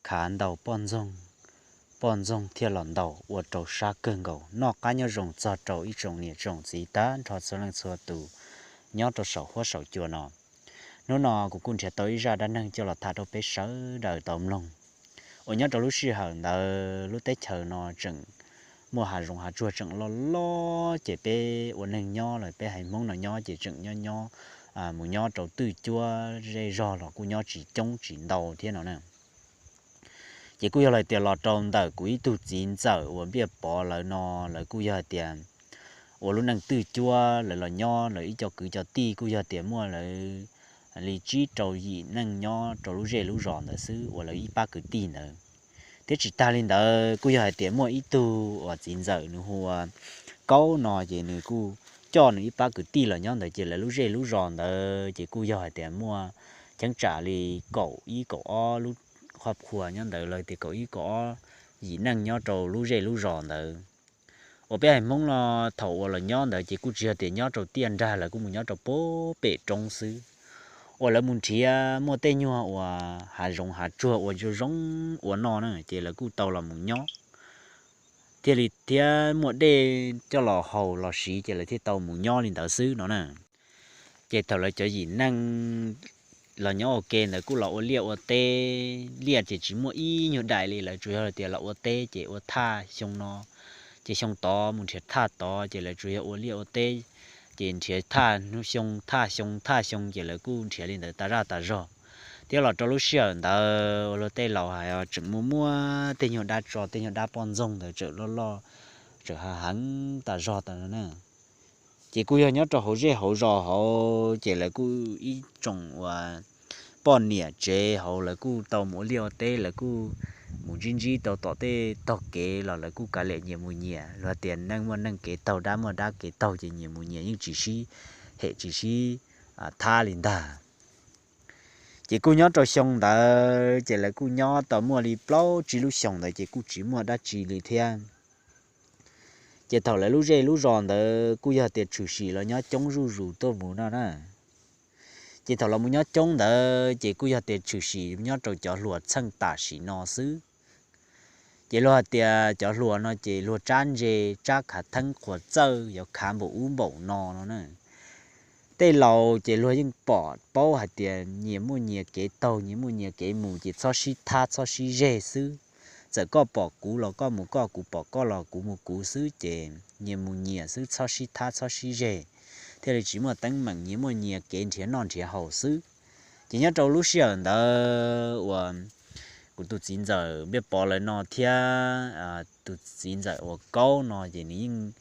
khav ntaus poj ntxoog, poj ntxoog thiaj los ntaus ua rau sab kawg nkaus. Noj qab nyob zoo txog rau ib tsoom niam tsoom txiv tag nrho txhua leej txhua tus nyob rau saum huab saum cua no. Hnub no kuv kuj nrhiav tau ib zaj dab neeg coj los tham rau peb sawv daws tau mloog. Uas nyob rau lub sij hawm ntawd lub teb chaws no tseem muaj hav zoov hav tsuag tseem loj loj ces peb ua neeg nyob los peb haiv Hmoob no nyob ces tseem nyob nyob mus nyob rau twj cuab zej zog los kuj nyob tsis coob tsis ntau thiab no na. Ces kuj yog hais tias los rau ntawm kuv ib tug txiv ntxawm uas Npiaj Pov lawv no, lawv kuj yog hais tias ua lub neej twj cuab lawv los nyob, lawv ib co kwv cov tij kuj yog tias muaj lawv li tsib rau yim neej nyob rau lub zej lub zos ntawd xwb uas lawv ib pab kwv tij ntawd. Thiab tsis tag li ntawd kuj yog hais tias muaj ib tug uas txiv ntxawm nws hu ua Kaub no ces nws kuj coj nws ib pab kwv tij los nyob ntawd ces lawv lub zej lub zos ntawd ces kuj yog hais tias muaj cheeb tsam li kaum ib kaum ob lub qhov khua nyob ntawd, los tias kaum ib kaum ob yim neej nyob rau lub zej lub zos ntawd. Uas peb haiv Hmoob no thaum uas los nyob ntawd ces kuj tsis yog tias nyob rau tiaj nrag, lawv kuj mus nyob rau puag pem roob xwb. Uas lawv mus nrhiav muaj tej nyuag uas hav zoov hav tsuag ua zoo ua noj na ces lawv kuj tau los mus nyob thiaj li thiab muaj dej coj los haus los siv ces lawv thiaj tau mus nyob li ntawd xwb no na. Ces thaum lawv cov yim neej los nyob ua ke ntawd kuj los ua liaj ua teb, liaj ces tsis muaj ib nyuag daim li, lawv tsuas yog tias los ua teb ces ua thaj xyoo no, ces xyoo tod mus nrhiav thaj tod, ces lawv tsuas yog ua liaj ua teb, ces nrhiav thaj xyoo thaj xyoo thaj xyoo ces lawv kuj nrhiav li ntawd tas zaj tas zog. Thiab los rau lub sij hawm ntawd uas luag tej laus hais tseem muaj muaj tej nyuag dab tso tej nyuag dab poj ntxoog ntawd tseem loj loj, tseem hav heev tas zog tas na. Ces kuj yog nyob rau hauv zej hauv zos hauv ces lawv kuj ib tsoom uas poj niam tsev hauv lawv kuj tau mus ua liaj ua teb, lawv kuj mus ntsib ntsib tau tom tej tog kev los lawv kuj kav liam nyias mus nyias, luag tias neeg muaj neeg kev taug dab muaj dab kev taug ces nyias mus nyias yeej tsis sib hem tsis sib thab li ntag. Ces kuj nyob rau xyoo ntawd ces lawv kuj nyob tau muaj li plaub tsib lub xyoos ntawd ces kuj tsis muaj dab tsi li thiab. Ces thaum lawv lub zej lub zos ntawd kuj yog tias tshwm sim los nyob coob zuj zus tuaj mus no na. Ces thaum los mus nyob coob ntawd ces kuj yog tias tshwm sim nyob rau cov hluas txheej tam sim no xwb. Ces luag hais tias cov hluas no ces luag tsab ntse, tsab khav theeb qhuav txawj yuav khav npaum ub npaum no no na. Tej laus ces luag yeej pom paub hais tias nyias muaj nyias kev taug nyias muaj nyias kev mus ces txhob sib thab txhob sib zeg xwb. Txawm koj pom kuv los koj mus koj, kuv pom koj los kuv mus kuv xwb ces nyias mus nyias xwb txhob sib thab txhob sib zeg, thiaj li tsis muaj teeb meem nyias muaj nyias kev nrhiav noj nrhiav haus xwb. Ces nyob rau lub sij hawm ntawd uas kuv tus txiv ntxawm Npiaj Pov lawv no thiab tus txiv ntxawm uas Kaub no ces nws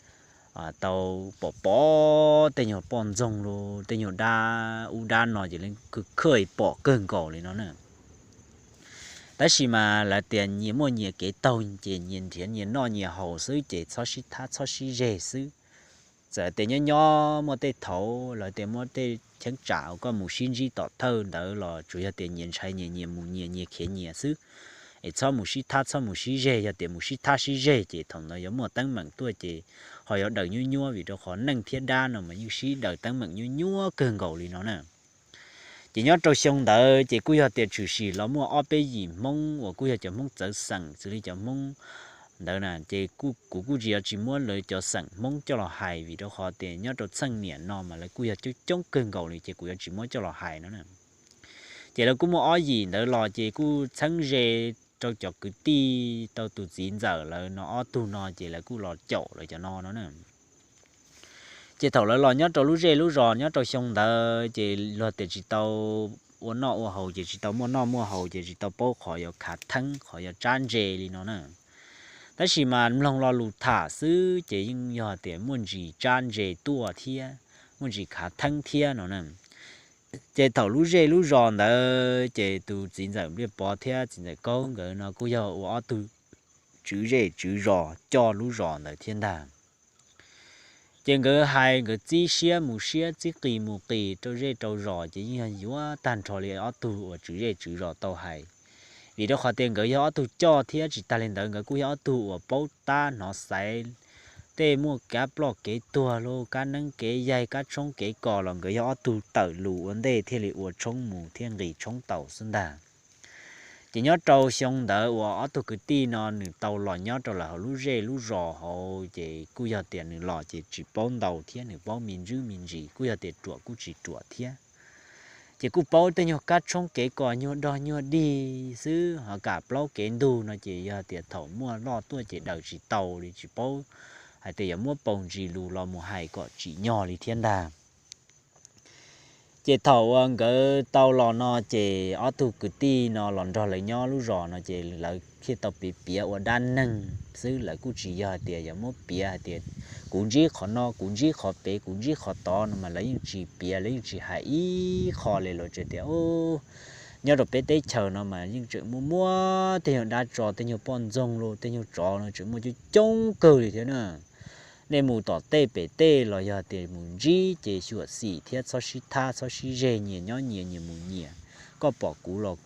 yeej tau pom pom tej nyuag poj ntxoog los tej nyuag dab ub dab no ces yeej khwj khwj pom kawg nkaus li no na. Tab sis mas lawv tias nyias muaj nyias kev taug ces nyias nrhiav nyias noj nyias haus xwb ces txhob sib thab txhob sib zeg xwb. Txawm tias nyob nyob muaj tej thaum lawv tias muaj tej cheeb tsam uas koj mus sib ntsib tom thawj ntawd los tsuas yog tias nyias ntshai nyias nyias mus nyias nyias khiav nyias xwb, es txhob mus sib thab txhob mus sib zeg. Yog tias mus sib thab sib zeg ces thaum ntawd yuav muaj teeb meem tuaj ces ho yuav daws nyuab nyuab vim rau qhov neeg thiab dab no mas yeej sib daws teeb meem nyuab nyuab kawg nkaus li no na. Ces nyob rau xyoo ntawd ces kuj yog tias tshwm sim los muaj ob peb yim Hmoob uas kuj yog cov Hmoob txawv xeem xws li cov Hmoob ntawd na ces kuv kuj tsis yuav tsis muab lawv cov xeem Hmoob coj los hais vim rau qhov tias nyob rau txheej niam no mas lawv kuj yog coob coob kawg nkaus li ces kuv yuav tsis muab coj los hais no na. Ces lawv kuj muaj ob yim ntawd los ces kuj txheeb ze rau cov kwv tij tau tus txiv ntxawm lawv no ob tug no ces lawv kuj los caum lawv cov no no na. Ces thaum lawv los nyob rau lub zej lub zos nyob rau xyoo ntawd ces luag tias tsis tau ua noj ua haus ces tsis tau muaj noj muaj haus ces tsis tau paub qhov yuav khav theeb qhov yuav tsab ntse li no na. Tab sis mas mloog lo lus tham xwb ces yeej yog tias muaj ntsis tsab ntse tuaj thiab muaj ntsis khav theeb thiab no na. Ces thaum lub zej lub zos ntawd ces tus txiv ntxawm Npliaj Pov thiab txiv ntxawm Kaub nkawd no kuj yog ua ob tug tswv zej tswv zos coj lub zos ntawd thiab ntag. Ces nkawd hais nkawd txib siab mus siab txib qis mus qis rau zej rau zos ces yeej yog yuav tag nrho li ob tug uas tswv zej tswv zos tau hais. Vim rau qhov tias nkawd yog ob tug coj thiab tsis tag li ntawd nkawd kuj yog ob tug uas paub tab hnov xaiv tej muaj kab ploj kev tuag los kab neeb kev yaig kab tshoob kev kos los nkawd yog ob tug tawm lus ua ntej thiaj li ua tshoob mus thiab nqis tshoob tau xwb ntag. Ces nyob rau xyoo ntawd uas ob tug kwv tij no nws tau los nyob rau lawv hauv lub zej lub zos hauv, ces kuj yog tias nws los ces tsis paub ntau thiab nws paub me ntsis me ntsis, kuj yog tias ruam kuj tsis ruam thiab. Ces kuj paub tej nyuag kab tshoob kev kos nyuag dog nyuag dig xwb, ho kam plaub kev ntug no ces yog tias thaum muaj loj tuaj ces daws tsis tau li, tsis paub hais tias yuav muab paus ntsis lus los mus hais kom tsim nyog li thiab ntag. Ces thaum uas nkawd tau los no ces ob tug kwv tij no los nrog lawv nyob lub zos no ces lawv thiaj tau piav piav ua dab neeg xwb, lawv kuj tsis yog hais tias yuav muab piav hais tias kuv ntsib qhov no, kuv ntsib qhov pem, kuv ntsib qhov tod no mas lawv yeej tsis piav, lawv yeej tsis hais ib qho li, lawv tseem tias nyob rau peb teb chaws no mas yeej tseem muaj muaj tej nyuag dab tso, tej nyuag poj ntxoog los tej nyuag tsov no tseem muaj coob coob kawg li thiab na. Nej mus tom tej pem tej los yog tias mus ntsib ces xyuam xim thiab txhob sib thab txhob sib zeg, nyias nyob nyias, nyias mus nyias, koj pom kuv los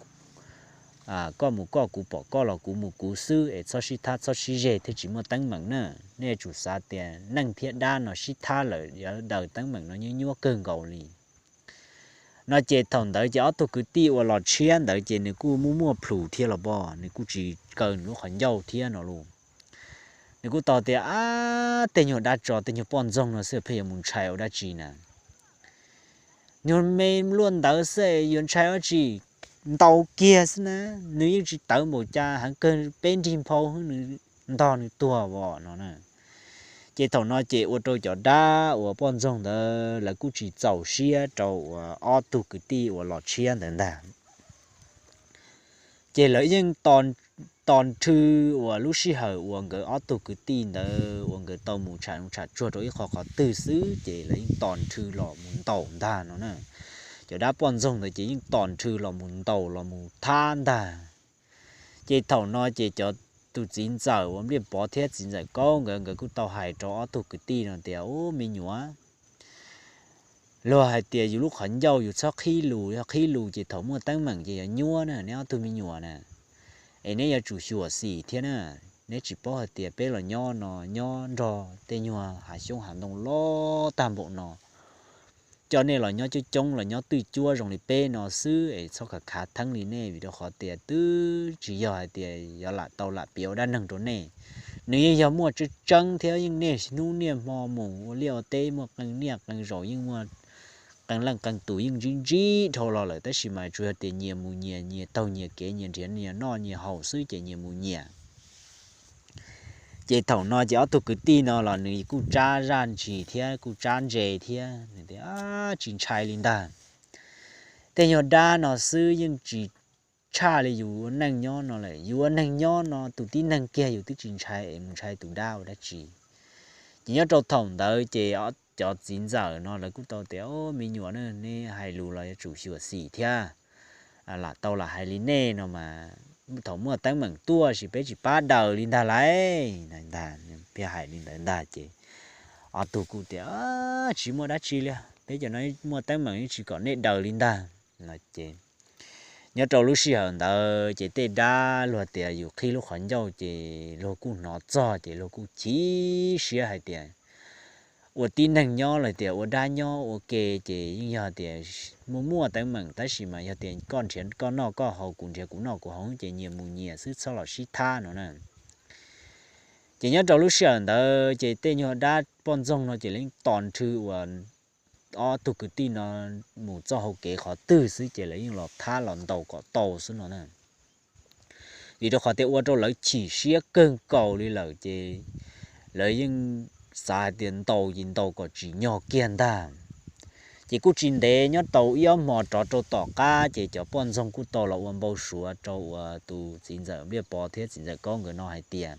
koj mus koj, kuv pom koj los kuv mus kuv xwb es txhob sib thab txhob sib zeg thiaj tsis muaj teeb meem na. Nej yuav tsum xav tias neeg thiab dab no sib thab lawm yuav daws teeb meem no nyuaj nyuaj kawg nkaus li. No ces thaum ntawd ces ob tug kwv tij uas los tshiab ntawd ces nws kuj muaj muaj plhus thiab los pom, nws kuj tsis kaw nws lub qhov ncauj thiab no los. Nws kuj tau tias, ab, tej nyuag dab tso tej nyuag poj ntxoog no xwb pheej yuav mus ntshai ua dab tsi na. Nyuag me luaj ntawd xwb yuav ntshai dab tsi, ntaus kiag xwb na, nws yeej tsis tawv npaum cas, heev kawg peb nrig nphau xwb nws ntog nws tuag os no na. Ces thaum no ces ua rau cov dab uas poj ntxoog ntawd lawv kuj tsis txaus siab rau uas ob tug kwv tij uas los tshiab ntawd ntag. Ces lawv yeej tos nrhw uas lub sij hawm uas nkawd ob tug kwv tij ntawd uas nkawd tau mus tsham tsham tsuag rau ib qho qhov twg xwb ces lawv yeej tos nrhw los mus ntaus ntag no na. Cov dab poj ntxoog ntawd ces yeej tos nrhw los mus ntaus los mus thab ntag. Ces thaum no ces cov, tus txiv ntxawm uas Npliaj Pov thiab txiv ntxawm Kaub nkawd, nkawd kuj tau hais rau ob tug kwv tij no tias, ub, me nyuam, luag hais tias yus lub qhov ncauj yus txhob qhib lus, yog qhib lus ces thaum muaj teeb meem ces yog nyuab na, neb ob tug me nyuam na, es neb yuav tsum xyuam xim thiab na. Neb tsis paub hais tias peb los nyob no, nyob nrog tej nyuag hav xyoob hav ntoo loj tag npaum no, coj nej los nyob coob coob los nyob twj cuab zoo li peb no xwb es txhob khav khav theeb li nej, vim rau qhov tias twb tsis yog hais tias yuav lam tau lam piav ua dab neeg rau nej. Nws yeej yog muaj tseeb tseeb thiab yeej niaj hnub niaj hmo mus ua liaj ua teb muaj qee niaj qee zaus yeej muaj qee leej qee tus yeej ntsib ntsib dhau los lawm, tab sis mas tsuas yog tias nyias mus nyias, nyias taug nyias kev, nyias nrhiav nyias noj nyias haus xwb ces nyias mus nyias. Ces thaum no ces ob tug kwv tij no los nws kuj tsab zaj ntsis thiab kuj tsab ntse thiab, nws tias, tsis ntshai li ntag. Tej nyuag dab no xwb yeej tsis tshaj li yus ua neej nyob no lawm. Yus ua neeg nyob no tus tib neeg kiag yus twb tsis ntshai es mus ntshai tus dab ua dab tsi. Ces nyob rau thaum ntawd ces cov txiv ntxawm no lawv kuj tau tias, me nyuam, neb hais lus los yuav tsum xyuam xim thiab. Lam tau lam hais li nej no mas thaum muaj teeb meem tuaj sis peb tsis pab daws li ntag lauj. Ntag, peb hais li ntawd ntag ces ob tug kuj tias, tsis muaj dab tsi li, peb cov no muaj teeb meem yeej tsis kom nej daws li ntag. Ces nyob rau lub sij hawm ntawd ces tej dab luag tias yus qhib lub qhov ncauj ces luag kuj hnov txog ces luag kuj chim siab hais tias ua tib neeg nyob los tias ua dab nyob ua ke ces yeej yog tias muaj muaj teeb meem, tab sis mas yog tias koj nrhiav koj noj koj haus, kuv nrhiav kuv noj kuv haus ces nyias mus nyias xwb, txhob los sib thab no na. Ces nyob rau lub sij hawm ntawd ces tej nyuag dab poj ntxoog no ces lawv yeej tos nrhw uas ob tug kwv tij no mus txoj hau kev qhov twg xwb ces lawv yeej los thab los ntaus kom tau xwb no na. Vim rau qhov tias ua rau lawv chim siab kawg nkaus li lawm ces lawv yeej xav hais tias ntaus ces ntaus kom tsim nyog kiag ntag. Ces kuj tsis ntev nyob tau ib ob hmo rov rau tom qab ces cov poj ntxoog kuj tau los ua npau suav rau uas tus txiv ntxawm Npliaj Pov thiab txiv ntxawm Kaub nkawd no hais tias,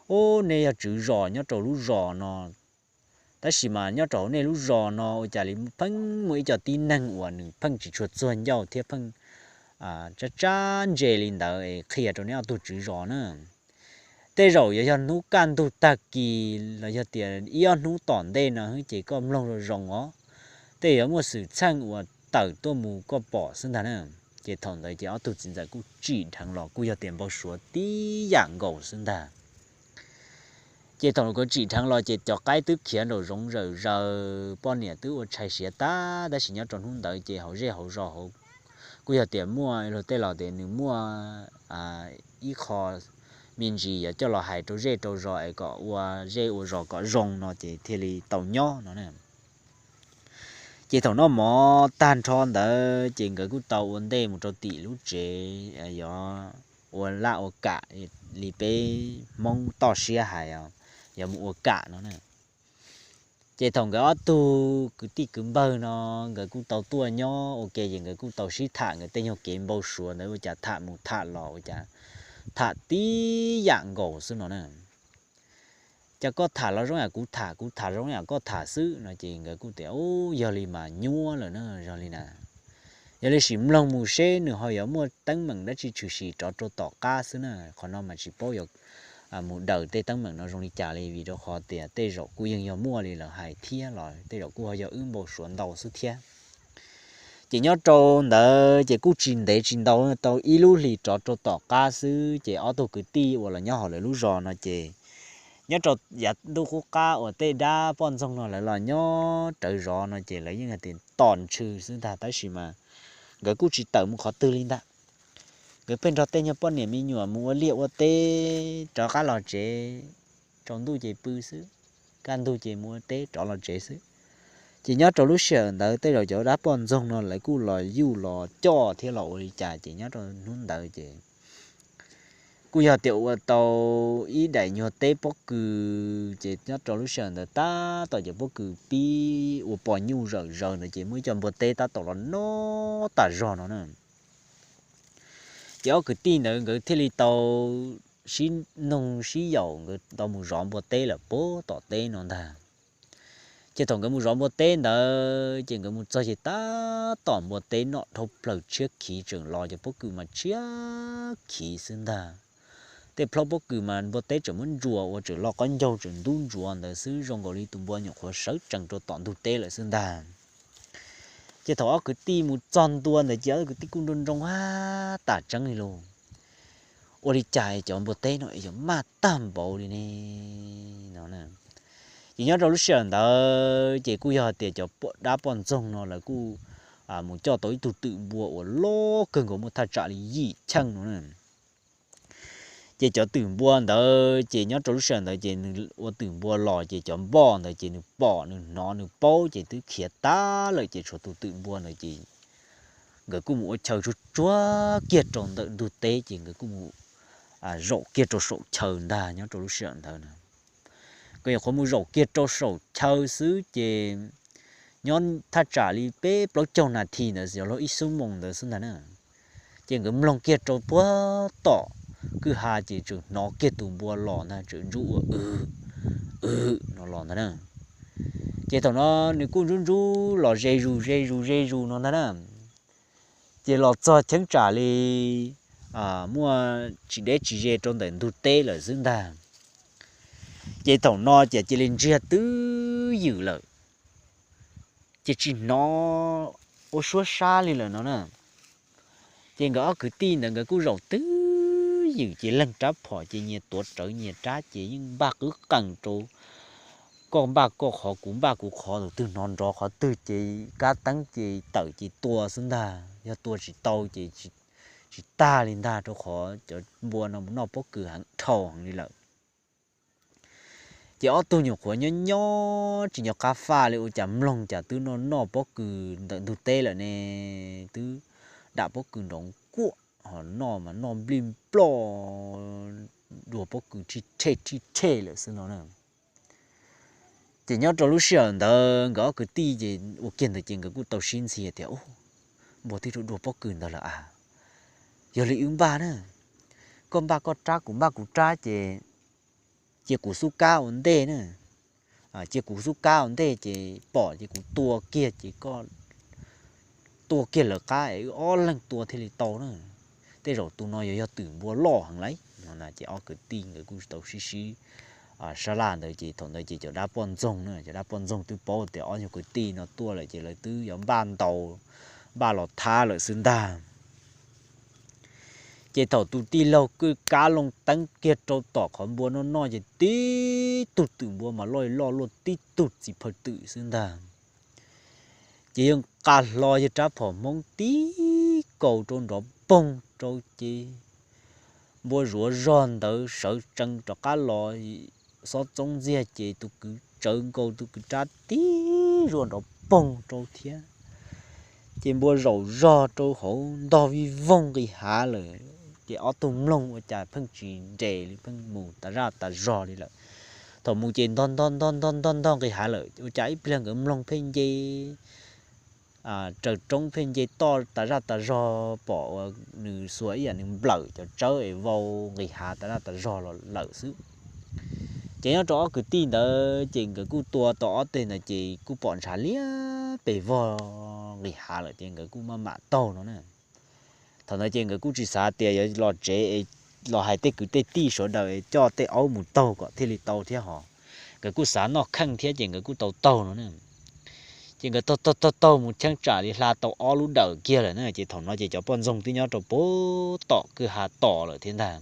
ub, nej yog tswv zos nyob rau lub zos no, tab sis mas nyob rau hauv nej lub zos no ua cas li pheej muaj ib co tib neeg uas nws pheej tsis tshua txuag ncauj thiab pheej tsab tsab ntse li ntawd es qhia rau neb ob tug tswv zos na. Tej zaum yuav yog hnub kaj ntug tag kis los yog tias ib ob hnub tom ntej no ces koj mloog zoo zoo os, tej yuav muaj xwm txheej uas tawm tuaj mus koj pom xwb ntag na. Ces thaum ntawd ces ob tug txiv ntxawm kuj tsim dheev los kuj yog tias npau suav tib yam nkaus xwb ntag. Ces thaum nkawd tsim dheev los ces cov qaib twb khiav nraum zoov zawm zaws, poj niam twb ua tshais siav tag, tab sis nyob rau hnub ntawd ces hauv zej hauv zos hauv kuj yog tias muaj luag tej los tias nws muaj ib qho me ntsis yuav coj los hais rau zej rau zos es kom ua zej ua zos kom zoo no ces thiaj li tau nyob no na. Ces thaum noj mov tag nrho ntawd ces nkawd kuj tau ua ntej mus rau tim lub tsev, yog ua laj ua kam li peb Hmoob toj siab hais, yog mus ua kam no na. Ces thaum nkawd ob tug kwv tij kwv npawg no nkawd kuj tau tuaj nyob ua ke ces nkawd kuj tau sib tham nkawd tej nyuag kev npau suav ntawd ua cas tham mus tham los ua cas tham tib yam nkaus xwb no na. Ces koj tham los zoo yam kuv tham, kuv tham zoo yam koj tham xwb no ces nkawd kuj tias, Ub, yog li mas nyuaj lawm na, yog li na. Yog li sim mloog mus seb nws ho yuav muaj teeb meem dab tsi tshwm sim rov rau tom qab xwb na, qhov no mas tsis paub yuav mus daws tej teeb meem no zoo li cas li, vim rau qhov tias tej zaum kuj yeej yog muaj li lawv hais thiab los tej zaum kuj ho yog wb npau suav ntau xwb thiab. Ces nyob rau ntawd ces kuj tsis ntev tsis ntau, tau ib lub hlis rov rau tom qab xwb ces ob tug kwv tij uas los nyob hauv lawv lub zos no ces nyob rau yav ntuj qub qab uas tej dab poj ntxoog no lawv los nyob rawv zov no ces lawv yeej hais tias tos ntshw xwb ntag, tab sis mas nkawd kuj tsis tawm mus qhov twg li ntag. Nkawd pheej nrog tej nyuag poj niam me nyuam mus ua liaj ua teb rov qab los tsev, tsaus ntuj ces pw xwb, kaj ntug ces mus ua teb rov los tsev xwb. Ces nyob rau lub sij hawm ntawd tej zaum cov dab poj ntxoog no lawv kuj los yuj los coj thiab los ua li cas ces nyob rau hnub ntawd ces kuj yog tias ua tau ib daim nyuag teb pob kws ces nyob rau lub sij hawm ntawd tab tom cov pob kws pib ua pos nyuj zawm zaws ntawd ces muaj ib co npua teb tab tom los noj tas zog no na. Ces ob kwv tij ntawd nkawd thiaj li tau sib noog sib yaum nkawd tau mus zov npua teb lawm puag tom teb no ntag. Ces thaum nkawd mus zov npua teb ntawd ces nkawd mus txog ces tab tom npua teb noj dhau plaws tshiab khiv tseem los cov pob kws mas tshiab khiv xwb ntag. Tej plhaub pob kws mas npua teb tseem muab ntsuas ua tseem lo qaub ncaug tseem ntub ntsuav ntawd xwb zoo nkaus li tus npua nyuam qhuav sawv tsees rau tom ntug teb lawm xwb ntag. Ces thaum ob kwv tij mus txog ntua ntawd ces ob kwv tij kuj nroo nroo tas tseeb li lauj. Ua li cas cov npua teb no yuav maj tag npaum li ne no. Ces nyob rau lub sij hawm ntawd ces kuj yog hais tias cov dab poj ntxoog no lawv kuj mus coj tau ib tug twm npua uas loj kawg nkaus muaj thaj tsam li yim cheej no na. Ces cov twm npua ntawd ces nyob rau lub sij hawm ntawd ces nws ua twm npua los ces cov npoj ntawd ces nws pom nws hnov nws paub ces twb khiav tag lawm ces tshuav tus twm npua ntawd ces nkawd kuj mus ua chaw tsuag tsuag kiag rau ntawm ntug teb ces nkawd kuj mus zaum kiag rau saum chaw ntag nyob rau lub sij hawm ntawd na. Nkawd nyuam qhuav mus zaum kiag rau saum chaw xwb ces nyob thaj tsam li peb plaub caug nas this ntawd xwb, yog luag ib xuab moos ntawd xwb ntag na. Ces nkawd mloog kiag rau puag tom kwj ha ces tseem hnov kiag tus npua los ntag, tseem ntsub ua w w no los ntag na. Ces thaum no nws kuj ntsub ntsub los ze zus ze zus ze zus no ntag na. Ces los txog cheeb tsam li muaj tsis deb tsis ze rau ntawm ntug teb lawm xwb ntag. Ces thaum no ces cia li ntsiag twb ywm lawm, ces tsis hnov ua suab sab li lawm no na. Ces nkawd ob kwv tij ntawd nkawd kuj zaum twb ywm ces leeg rab phom ces nyias tuav rawv nyias rab ces yeej npaj qwb qees rau, koj npaj koj qhov kuv npaj kuv qhov, tus twg hnov nrov qhov twg ces kab teeb ces tawm ces tua xwb ntag, yog tua tsis tau ces tsis tag li ntag rau qhov cov npua no mus noj pob kws heev dhau heev li lawm. Ces ob tug nyuam qhuav nyob nyob tsis nco qab faj li ua cas mloog cas twb noj noj pob kws ntawm ntug teb lawm ne, twb dam pob kws nrov nkuaj ho noj mas noj nplij nploj dua pob kws rhij rhej rhij rhej lawm xwb no na. Ces nyob rau lub sij hawm ntawd nkawd ob kwv tij ces ua kiag ntawd ces nkawd kuj tau sib ntxhi tias, Npua twb rau dua pob kws ntawd lawm a, yog li wb npaj na, koj npaj koj rab kuv npaj kuv rab ces cia kuv xub kab ua ntej na, cia kuv xub kab ua ntej ces pom ces kuv tua kiag ces koj tua kiag lawv qab es wb ob leeg tua thiaj li tau na. Tej zaum tus no yuav yog twm npua loj heev lauj no na. Ces ob kwv tij nkawd kuj tau sib sib sab laj ntawd ces thaum ntawd ces cov dab poj ntxoog na, cov dab poj ntxoog twb paub tias ob nyuag kwv tij no tuaj lawm ces lawv twb yuav npaj ntaus npaj los thab lawm xwb ntag. Ces thaum tus tij laug kwj kab loo teeb kiag rau tom qhov npua noj noj ces tib tug twm npua mas loj loj luaj tib tug txiv phaw twm xwb ntag. Ces yog nqa hlo yawg rab phom Hmoob tib nkaus rau nrov poog rau ces npua zuav zog ntawd sawv tsees rov qab los, xob txoob ntxiag ces tus kwv tsawv nkaus tus kwv rab tib zuag nrov poog rau thiab. Ces npua zaum zog rau hauv ntog vij voog nqis hav lawm. Ces ob tug mloog ua cas pheej tsis nres li, pheej mus tas zaj tas zog li lawm. Thaum mus ces ntog ntog ntog ntog ntog ntog nqis hav lawm, ua cas ib pliag nkawd mloog pheej nce raws roob pheej nce toj tas zaj tas zog, pom ua nws xuas ib yam nws nplawm cov tsawb es vau nqis hav tas zaj tas zog los lawm xwb. Ces nyob rau ob kwv tij ntawd ces nkawd kuj tua tau ob teg ntawd ces kuj pom ntshav liab pes vog nqis hav lawm ces nkawd kuj maj mam taug no na. Thaum ntawd ces nkawd kuj tsis xav tias yuav los tsev es los hais tej kwv tej tij sawv daws es coj tej aub mus taug kom thiaj li tau thiab hos. Nkawd kuj xav noj kheej thiab ces nkawd kuj tau taug no na. Ces nkawd taug taug taug taug mus cheeb tsam li hla tau ob lub dawm kiag lawm na, ces thaum no ces cov poj ntxoog twb nyob rau puag tom kwj ha tos lawm thiab ntag.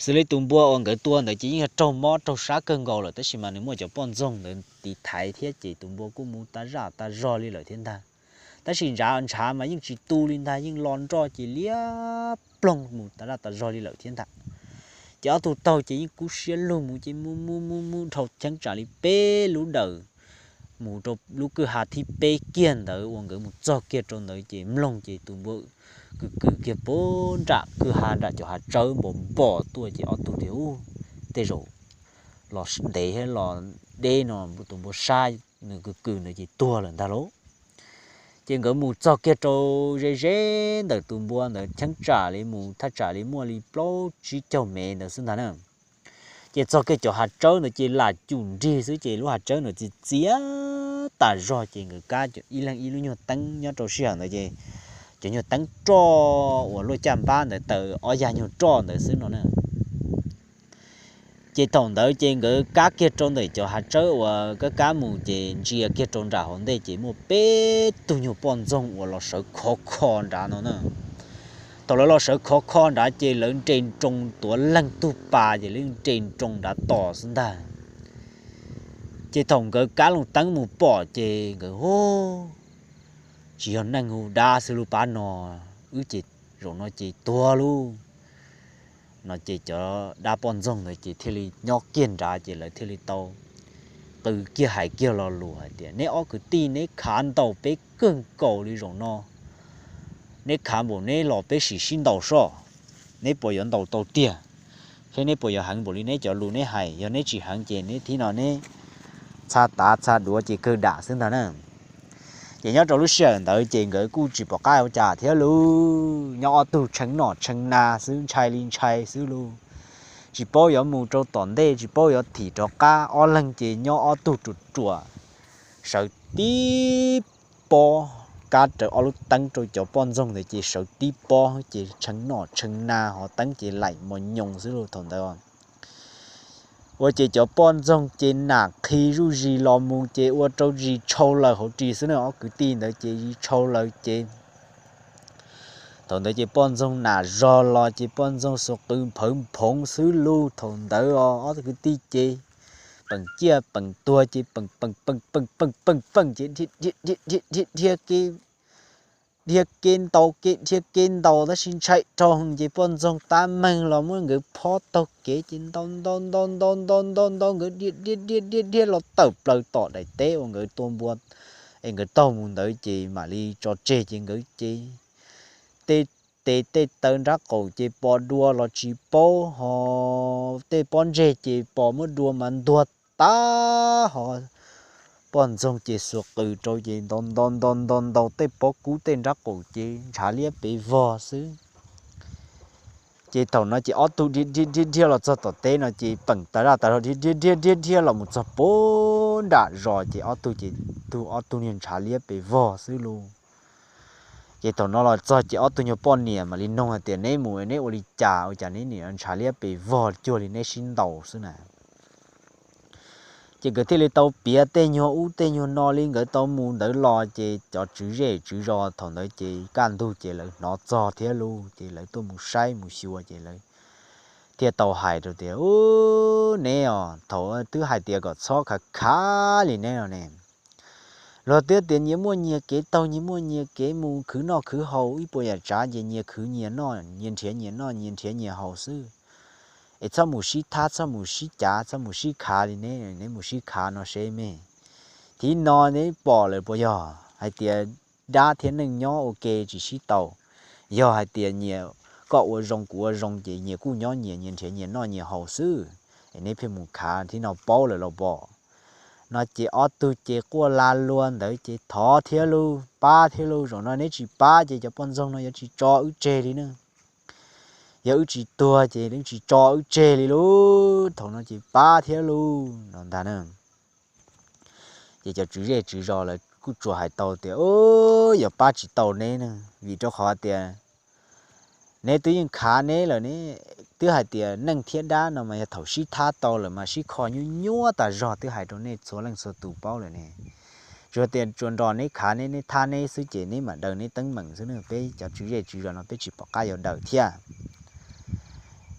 Xws li tus npua uas nkawd tua ntawd ces yeej yog raug mob raug sab kawg nkaus lawm, tab sis mas nws muaj cov poj ntxoog ntawd tiv thaiv thiab ces tus npua kuj mus tas zaj tas zog li lawm thiab ntag. Tab sis ntshav mas yeej tsis tu li ntag, yeej lo nroj ces liab ploog mus tas zaj tas zog li lawm thiab ntag. Ces ob tug taug ces yeej kub siab lug mus ces mus mus mus mus dhau cheeb tsam li peb lub dawm mus rau lub kwj ha thib peb kiag ntawd uas nkawd mus txog kiag rau ntawd ces mloog ces tus npua kwm kwm kiag puag nram kwj ha nram cov hav tsawb npos npos tuaj ces ob tug tias, Ub, tej zaum los ntev thiab los deb no tus npua sab nws kwm kwm ntawd ces tuag lawm ntag lauj. Ces nkawd mus txog kiag rau ze ze ntawm tus npua ntawd cheeb tsam li mus thaj tsam li muaj li plaub tsib caug mev ntawd xwb ntag na. Ces txog kiag cov hav tsawb ntawd ces lam cum nrig xwb ces lub hav tsawb ntawd txias txias tas zog ces nkawd kab ib leeg ib lub nyuag teeb nyob rau sij hawm ntawd ces cov nyuag teeb roj uas luaj caj npab ntawd taws ob yag nyuag roj ntawd xwb no na. Ces thaum ntawd ces nkawd kab kiag rau ntawm cov hav tsawb uas kab kab mus ces ntsia kiag rau nram hauv ntej ces muaj peb tug nyuag poj ntxoog uas los sawv khov kho nrad no na. Thaum lawv los sawv khov kho nrad ces lawv nres nroos tuav leeg tug pas ces lawv nres nroos nrad tos xwb ntag. Ces thaum nkawd kab loo teeb mus pom ces nkawd, Hu, tsis yog neeg hu dab xwb lub pab no, wb ces zaum no ces tuag lauj. No ces cov dab poj ntxoog ntawd ces thiaj li nyob kiag nrad ces lawv thiaj li tau qw kiag hais kiag lo lus hais tias, Neb ob kwv tij neb khav ntaus peb kawg nkaus li zaum no, neb khav npaum neb los peb sim sib ntaus soj, neb puas yuav ntaus tau tiag, thiab neb puas yuav heev npaum li neb cov lus neb hais? Yog neb tsis heev ces neb thib no neb txha tav txha duav ces kawg dam xwb ntag na. Ces nyob rau lub sij hawm ntawd ces nkawd kuj tsis pom qab ua cas thiab lauj, nyob ob tug tshee nom tshee na xwb, ntshai li ntshai xwb lauj. Tsis paub yuav mus rau tom ntej, tsis paub yuav thim rov qab, ob leeg ces nyob ob tug ruam ruam, sawv tib pob, kab rawv ob lub teeb rau cov poj ntxoog ntawd ces sawv tib pob ces tshee nom tshee na ho teeb ces laim mos nyoos xwb lauj thaum ntawd. Ua ces cov poj ntxoog ces nam qhi zuj zis los mus ces ua rau zis tshau lawm hauv ris xwb na, ob kwv tij ntawd ces zis tshau lawm ces thaum ntawd ces poj ntxoog nam zog los ces poj ntxoog xuas qws nphawv nphoov xwb lauj thaum ntawd os. Ob kwv tij ces peem ciaj peem tuag ces peem peem peem peem peem peem peem ces dhia dhia dhia dhia dhia kev, dhia kev ntaus kev dhia kev ntaus tab sis ntshai dhau ces poj ntxoog tab meeg los muab nkawd phob taug kev ces ntaus ntaus ntaus ntaus ntaus ntaus ntaus nkawd dhia dhia dhia dhia dhia los tawm plaws tom daim teb uas nkawd tua npua es nkawd taug mus ntawd ces mam li tso tseg ces nkawd ces tej tes tej taw nrab qaum ces pos dua los tsis paub ho tej pob ntseg ces pos muab dua mas ntuag tag ho poj ntxoog ces xuas qws rau ces ntaus ntaus ntaus ntaus ntaus tej pob kub tej nrab qaum ces ntshav liab pes vog xwb. Ces thaum no ces ob tug dhia dhia dhia dhia los txog tom teb no ces peem tas zaj tas zog dhia dhia dhia dhia dhia los mus txog puag nram zos ces ob tug ces tug ob tug niag ntshav liab pes vog xwb lauj. Ces thaum no los txog ces ob tug nyuag poj niam mam li noog hais tias, Neb mus neb ua li cas ua cas neb niam ntshav liab pes vog cuag li neb sib ntaus xwb na? Ces nkawd thiaj li tau piav tej nyuag ub tej nyuag no li nkawd tau mus ntawd los ces cov tswv zej tswv zos thaum ntawd ces kaj ntug ces lawv hnov txog thiab lauj ces lawv tuaj mus saib mus xyuas ces lawv thiaj tau hais rau tias, Ub, neb os, thaum twb hais tias kom txhob khav khav li neb no ne, Luag twb tias nyias muaj nyias kev taug, nyias muaj nyias kev mus khwv noj khwv haus, ib puas yam tsav ces nyias khwv nyias noj, nyias nrhiav nyias noj, nyias nrhiav nyias haus xwb. Es txhob mus sib thab, txhob mus sib cav, txhob mus sib khav li neb, neb mus sib khav no seb me. Thib no neb pom lawm puas yog hais tias dab thiab neeg nyob ua ke tsis sib tau? Yog hais tias nyias, koj ua zoo kuv ua zoo ces nyias kuj nyob nyias, nyias nrhiav nyias noj nyias haus xwb, es neb pheej mus khav thib no paub lawm los pom? No ces ob tug ces quaj lag luag ntawd ces thov thiab lauj, pab thiab lauj, zaum no neb tsis pab ces cov poj ntxoog no yuav tsis tso wb tseg li ne. Yog wb tsis tuag ces wb tsis tso wb tseg li lauj, thaum no ces pab thiab lauj no ntag na. Ces cov tswv zej tswv zos lawv kuj tsuas hais tau tias, yog pab tsis tau neb ne, vim rau qhov tias neb twb yeej khav neb lawm ne. Twb hais tias neeg thiab dab no mas yog thaum sib thab tau lawm mas sib kho nyuab nyuab tas zog, twb hais rau nej txhua leej txhua tus paub lawm ne. Tsuas tias tsuas nrog neb khav neb, neb thab neb xwb ces neb mam daws neb teeb meem xwb ne, peb cov tswv zej tswv zos no peb tsis pom qab yuav daws thiab.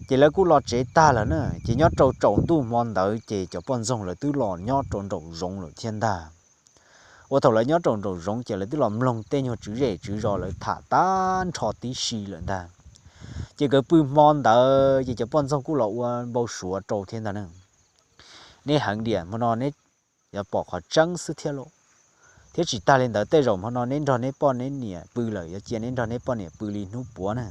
Ces lawv kuj los tsev tag lawm na, ces nyob rau tsaus ntuj hmo ntawd ces cov poj ntxoog lawv twb los nyob rau nraum zoov lawm thiab ntag. Ua thaum lawv nyob rau nraum zoov ces lawv twb los mloog tej nyuag tswv zej tswv zos lawv tham tag nrho tib si lawm ntag. Ces nkawd pw hmo ntawd ces cov poj ntxoog kuj los ua npau suav rau thiab ntag na. Neb heev diam, hmo no neb yuav pom qhov tseeb xwb thiab lauj. Thiab tsis tag li ntawd, tej zaum hmo no neb nrog neb poj neb niam pw lawm yuav cia neb nrog neb poj niam pw li hnub puav na.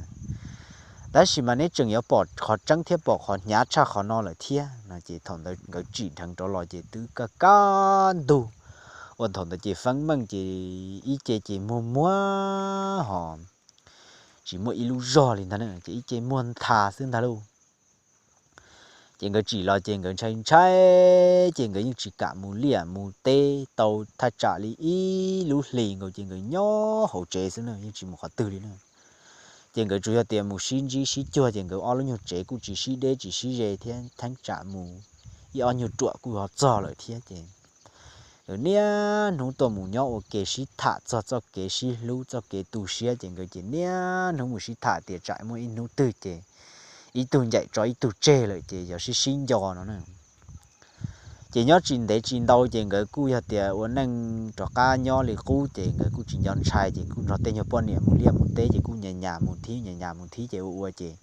Tab sis mas neb tseem yuav pom qhov tseeb thiab pom qhov hnyav tshaj qhov no lawm thiab no. Ces thaum ntawd nkawd tsim dheev rov los ces twb kaj kaj ntug. Ua thaum ntawd ces feeb meej ces ib ce ces muag muag hos tsis muaj ib lub zog li ntag na, ces ib ce muag ntha xwb ntag lauj. Ces nkawd tsim los ces nkawd ntshai ntshai, ces nkawd yeej tsis kam mus liaj mus teb tau thaj tsam li ib lub hlis nkaus, ces nkawd nyob hauv tsev xwb na, yeej tsis mus qhov twg li na. Ces nkawd tsuas yog tias mus sib ntsib sib cuag, ces nkawd ob lub nyuag tsev kuj tsis sib deb tsis sib ze thiab, theeb tsam mus ib ob nyuag ruam kuj ho txog lawm thiab. Ces nkawd niaj hnub tuaj mus nyob ua ke sib tham txog txoj kev sib hlub txoj kev tu siab, ces nkawd ces niaj hnub mus sib tham tias tsam muaj ib hnub twg ces ib tug ncaim tso ib tug tseg lawm ces yog sib sib nco no na. Ces nyob tsis ntev tsis ntau ces nkawd kuj yog tias ua neej rov qab nyob li qub, ces nkawd kuj tsis nco ntshai, ces kuj nrog tej nyuag poj niam mus liaj mus teb, ces kuj nyas nyas mus thib nyas nyas mus thib, ces ua ua ces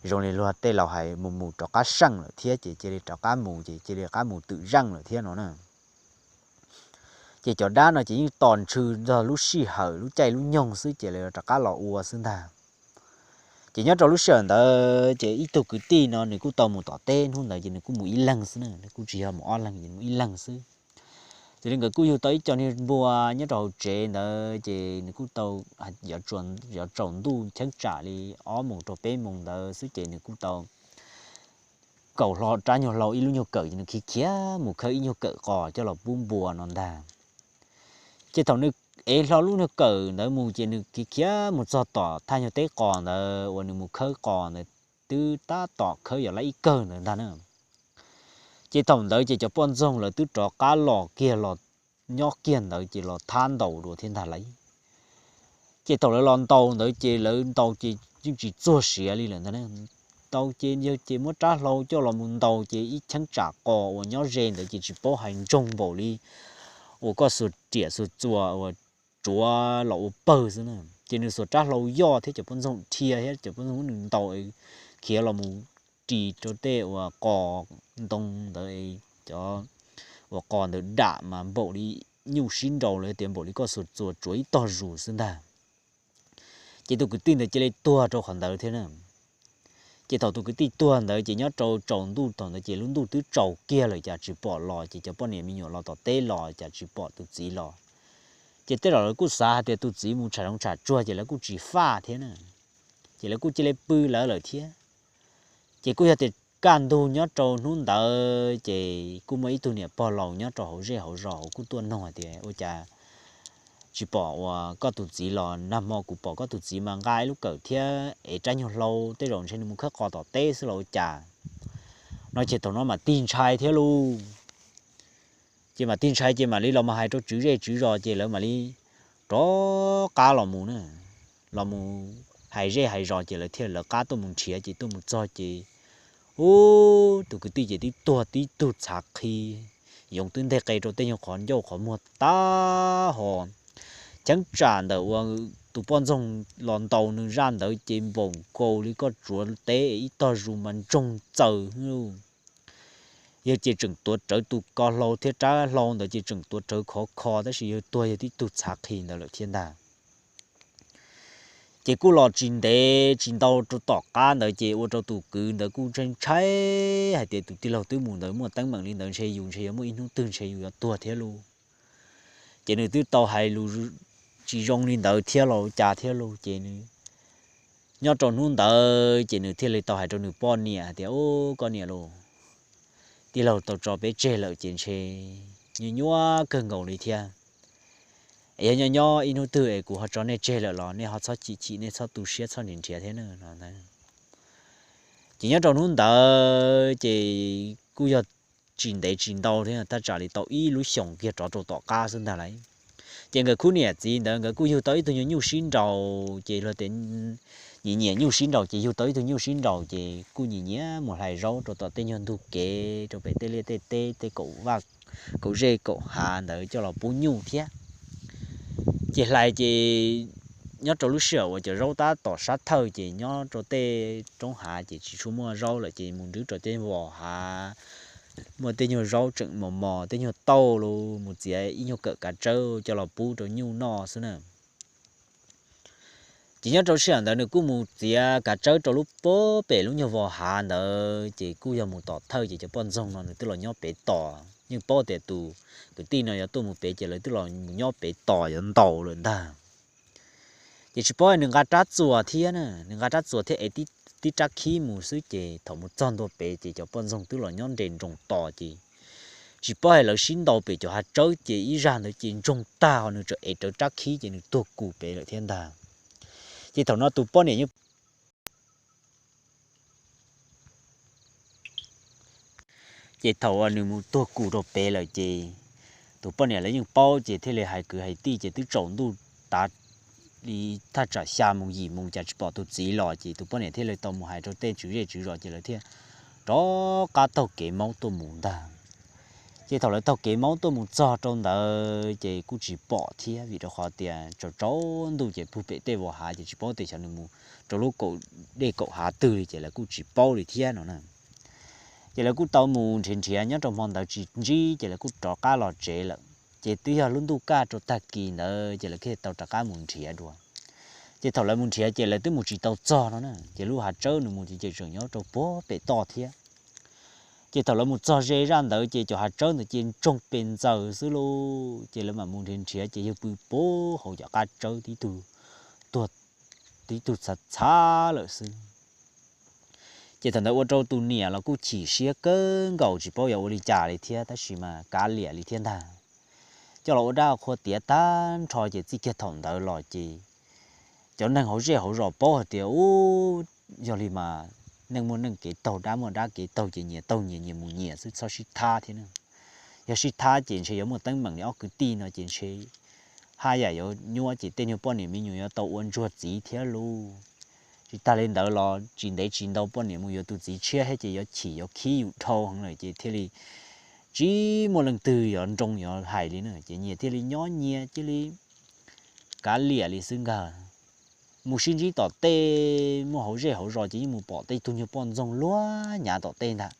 zoo li luag tej laus hais mus mus rov qab seej lawm thiab, ces cia li rov qab mus, ces cia li rov qab mus twm zeej lawm thiab no na. Ces cov dab no ces yeej tos ntshw txog lub sij hawm lub caij lub nyoog xwb ces lawv rov qab los ua xwb ntag. Ces nyob rau lub sij hawm ntawd ces ib tug kwv tij no nws kuj tau mus tom teb, hnub ntawd ces nws kuj mus ib leeg xwb na, nws kuj tsis yog mus ob leeg, ces mus ib leeg xwb. Ces li nkawd kuj yug tau ib co niag npua nyob rau hauv tsev ntawd, ces nws kuj tau, yuav tsaus ntuj cheeb tsam li ob moos rau peb moos ntawd xwb, ces nws kuj tau kaum hlo rab nyuag hlau ib lub nyuag kawm, ces nws khiav khiav mus khawb ib nyuag kawm qos coj los pub npua no ntag. Ces thaum nws ev hlo lub nyuag kawm ntawd mus ces nws khiav khiav mus txog tom thaj nyuag teb qos ntawd uas nws mus khawb qos ntawd, twb tab tom khawb yog lab ib kawg ntawd ntag na. Ces thaum ntawd ces cov poj ntxoog lawv twb rov qab los kiag los nyob kiag ntawd ces los thab ntaus dua thiab ntag lauj. Ces thaum lawv los ntaus ntawd ces lawv ntaus ces yeej tsis txuag siav li lawm ntag. Ntaus ces yog ces muab rab hlau coj los mus ntaus ces ib cheeb tsam qos uas nyob ze ntawd ces tsis paub hais ntsoog npaum li uas koj xuas riam xuas txuas uas tsuav los ua pawg xwb na. Ces nws xuas rab hlau yoj thiab cov poj ntxoog dhia thiab cov poj ntxoog nws ntaus khiav los mus ris rau tej uas qos ntoo ntawd, cov uas qos ntawd dam mas npaum li nyuj sib nraus los tias npaum li koj xuas txuas tsuav ib tog zus xwb ntag. Ces tus kwv tij ntawd cia li tuag rau qhov ntawd thiab na. Ces thaum tus kwv tij tuag ntawd ces nyob rau tsaus ntuj thaum ntawd ces lub ntuj twb tsaus kiag lawm cas tsis pom los, ces cov poj niam me nyuam los tom teb los cas tsis pom tus txiv los. Ces tej zaum lawv kuj xav hais tias tus txiv mus tsham zoov tsham tsuag ces lawv kuj tsis faj thiab na. Ces lawv kuj cia li pw lawv lawm thiab. Ces kuj yog tias kaj ntug nyob rau hnub ntawd ces kuj muaj ib tug niam pog laus nyob rau hauv zej hauv zos kuj tuaj nug hais tias ua cas tsis pom uas koj tus txiv los, nag hmo kuv pom koj tus txiv mas nqa ib lub kawm thiab ev rab nyuag hlau, tej zaum ntshe nws mus khawb qos tom teb xwb los ua cas no. Ces thaum no mam tig ntshai thiab lauj. Ces mam tig ntshai ces mam li los mus hais rau tswv zej tswv zos ces lawv mam li rov qab los mus na, los mus hais zej hais zos ces lawv thiaj lawv qab tuaj mus nrhiav ces tuaj mus txog ces ub, tus kwv tij ces twb tuag tib tug txhav qhi, yoov twb nteg qe rau tej nyuag qhov ncauj qhov muag tag ho. Cheeb tsam ntawm uas tus poj ntxoog los ntaus nws zaj ntawd ces npaum nkaus li koj tsuav teb ib tog zus mas ntsoog txaws. Yawg ces tseem tuav rawv tus ko hlau thiab rab hlau ntawd ces tseem tuav rawv khov kho tab sis yawg tuag yawg tib tug txhav qhi ntawd lawm thiab ntag. Ces kuj los tsis ntev tsis ntau rau tom qab ntawd ces ua rau tus kwv ntawd kuj ntshai ntshai hais tias tus tij laug twb mus ntawd muaj teeb meem li ntawd ntshe yus ntshe yuav muaj ib hnub twg ntshe yus yuav tuag thiab lauj. Ces nws twb tau hais lus tsis zoo li ntawd thiab los ua cas thiab lauj ces nws nyob rau hnub ntawd ces nws thiaj li tau hais rau nws poj niam hais tias, Ub, koj niam lauj, tij laug tau tso peb tseg lawm ces ntshe nyuaj nyuaj kawg nkaus li thiab. Yog nyob nyob ib hnub twg es kuv ho tso nej tseg lawm los nej ho txhob chim chim, nej txhob tu siab txhob nrhiav nrhiav thiab na no. Ces nyob rau hnub ntawd ces kuj yog tsis ntev tsis ntau thiab, thaj tsam li tau ib lub xyoos kiag rov rau tom qab xwb ntag lauj. Ces nkawd khub niam txiv ntawd nkawd kuj yug tau ib tug nyuag nyuj sib nraus ces luag tias nyiam nyiam nyuj sib nraus ces yug tau ib tug nyuj sib nraus ces kuj nyiam nyiam mus hlais zaub rau tom tej nyuag ntug kev rau pem tej liaj tej teb tej kaum vaj kaum zej kaum hav ntawd coj los pub nyuj thiab. Ces hlais ces nyob rau lub sij hawm uas cov zaub tab tom sab thawj ces nyob rau tej roob hav ces tsis tshua muaj zaub lawm ces mus nrhiav rau tej vos hav muaj tej nyuag zaub tseem mos mos tej nyuag tauj los mus txiav ib nyuag kawm kav tsawb coj los pub rau nyuj noj xwb na. Ces nyob rau sij hawm ntawd nws kuj mus txiav kav tsawb rau lub pem lub nyuag vos hav ntawd ces kuj yog mus tom thawj ces cov poj ntxoog no nws twb los nyob pem tos, yeej paub tias tus kwv tij no yuav tuaj mus pem ces lawv twb los mus nyob pem tos yuav ntaus lawm ntag. Ces tsis paub nws nqa rab txuas thiab na, nws nqa rab txuas thiab ev tib rab khib mus xwb ces thaum mus txog ntua pem ces cov poj ntxoog twb los nyob nres nroos tos ces tsis paub hais lawv sib ntaus pem cov hav tsawb ces ib zaj ntawd ces ntsoog tag ho nws tseem ev rawv rab khib ces nws tuag kus pem lawm thiab ntag. Ces thaum no tus poj niam yeej Ces thaum uas nws mus tuag kus rau pem lawm ces tus poj niam lawv yeej paub ces thiaj li hais kwv hais tij ces twb tsaus ntuj tav li thaj tsam xya moos yim moos cas tsis pom tus txiv los ces tus poj niam thiaj li tau mus hais rau tej tswv zej tswv zos ces lawv thiaj rov qab taug kev maub tuaj mus ntag. Ces thaum lawv taug kev maub tuaj mus txog rau ntawd ces kuj tsis pom thiab vim rau qhov tias tsaus tsaus ntuj ces pug pem tej vos hav ces tsis paub tias xyov nws mus rau lub kaum dej kaum hav twg li ces lawv kuj tsis paub li thiab no na. Ces lawv kuj tau mus nrhiav nrhiav nyob rau hmo ntawd tsis ntsib ces lawv kuj rov qab los tsev lawm. Ces twb yog lub ntuj kaj rau tag kis ntawd ces lawv thiaj tau rov qab mus nrhiav dua. Ces thaum lawv mus nrhiav ces lawv twb mus tsis tau txog no na, ces lub hav tsawb nws mus ces tseem nyob rau puag pem toj thiab. Ces thaum lawv mus txog ze zaj ntawd ces cov hav tsawb ntawd ces ntsoog pes ntxaws xwb lauj. Ces lawv mam mus nrhiav nrhiav ces yawg pw puag hauv cov qab tsawb tib tug, tib tug txhav txhav lawm xwb. Ces thaum ntawd ua rau tus niam los kuj chim siab kawg nkaus tsis paub yuav ua li cas li thiab tab sis mas kav liam li thiab ntag. Coj los ua dab qhua tiav tag nrho ces txij kiag thaum ntawd los ces cov neeg hauv zej hauv zos paub hais tias ub, yog li mas neej muaj neej kev taug dab muaj dab kev taug ces nyias taug nyias nyias mus nyias xwb txhob sib thab thiab na. Yog sib thab ces ntshe yuav muaj teeb meem li ob kwv tij no ces ntshe haj yam yuav nyuaj ces tej nyuag poj niam me nyuam yuav tau ua ntsuag txiv thiab lauj. Tsis tag li ntawd los tsis ntev tsis ntau poj niam mus yuav tus txiv tshiab thiab ces yuav chim yuav khib yus dhau heev lawm ces thiaj li tsis muaj leej twg yuav nroo yuav hais li na ces nyias thiaj li nyob nyias cia li kav liam li xwb nkag. Mus sib ntsib tom tej muaj hauv zej hauv zos ces yeej mus pom tej tug nyuag poj ntxoog luag nyav tom tej ntag.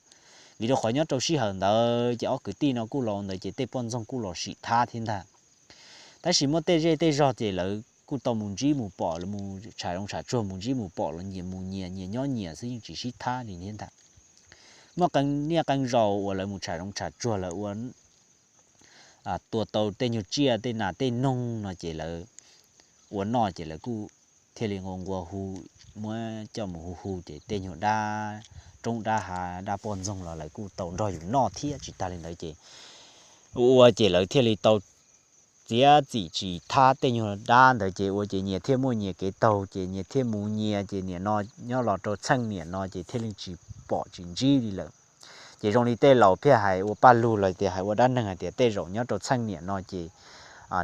Vim rau qhov nyob rau sij hawm ntawd ces ob kwv tij no kuj los ntawd ces tej poj ntxoog kuj los sim thab thiab ntag. Tab sis muaj tej zej tej zog ces lawv kuj tau mus ntsib mus pom, lawv mus tsham zoov tsham tsuag mus ntsib mus pom los nyias mus nyias nyias nyob nyias xwb yeej tsis sib thab li thiab ntag. Muaj qee niaj qee zaus uas lawv mus tsham zoov tsham tsuag lawv ua tua tau tej nyuag tsiaj tej nas tej noog no ces lawv ua noj ces lawv kuj thiaj li nqua nqua hu, muab coj mus hu hu ces tej nyuag dab roob dab hav dab poj ntxoog los lawv kuj tau nrog yus noj thiab. Tsis tag li ntawd ces ua ces lawv thiaj li tau txiav txim tsis thab tej nyuag dab ntawd ces ua ces nyias thiaj muaj nyias kev taug ces nyias thiaj mus nyias ces niam no nyob los rau txheej niam no ces thiaj li tsis pom tsis ntsib li lawm. Ces zoo li tej laus thiaj hais ua paj lug los tias hais ua dab neeg hais tias tej zaum nyob rau txheej niam no ces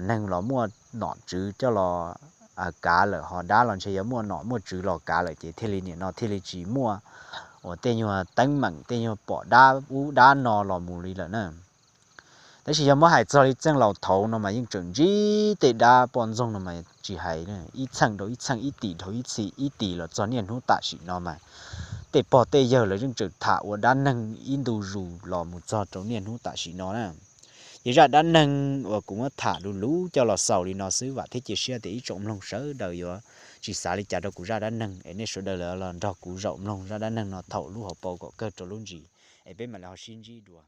neeg los muaj nom tswv coj los kav lawm ho dab los ntshe yuav muaj nom muaj tswv los kav lawm ces thiaj li niam no thiaj li tsis muaj uas tej nyuag teeb meem tej nyuag pom dab ub dab no los mus li lawm na. Tab sis yog muab hais txog li txheej laus thaud no mas yeej tseem ntsib tej dab poj ntxoog no mas tsis hais, ib txheej dhau ib txheej, ib tim dhau ib tim, ib tim los txog niaj hnub tam sim no mas tej pog tej yawg lawv yeej tseem tham ua dab neeg ib ntu zus los mus txog rau niaj hnub tam sim no na. Ces zaj dab neeg uas kuv muab tham luv luv coj los xaus li no xwb, vam thiab cia siab tias ib tsoom mloog sawv daws yuav tsis xav li cas rau kuv zaj dab neeg es nej sawv daws los nrog kuv zaum mloog zaj dab neeg no thaum lub hauv paus kom kawg rau lub ntsis, es peb mam li ho sib ntsib dua.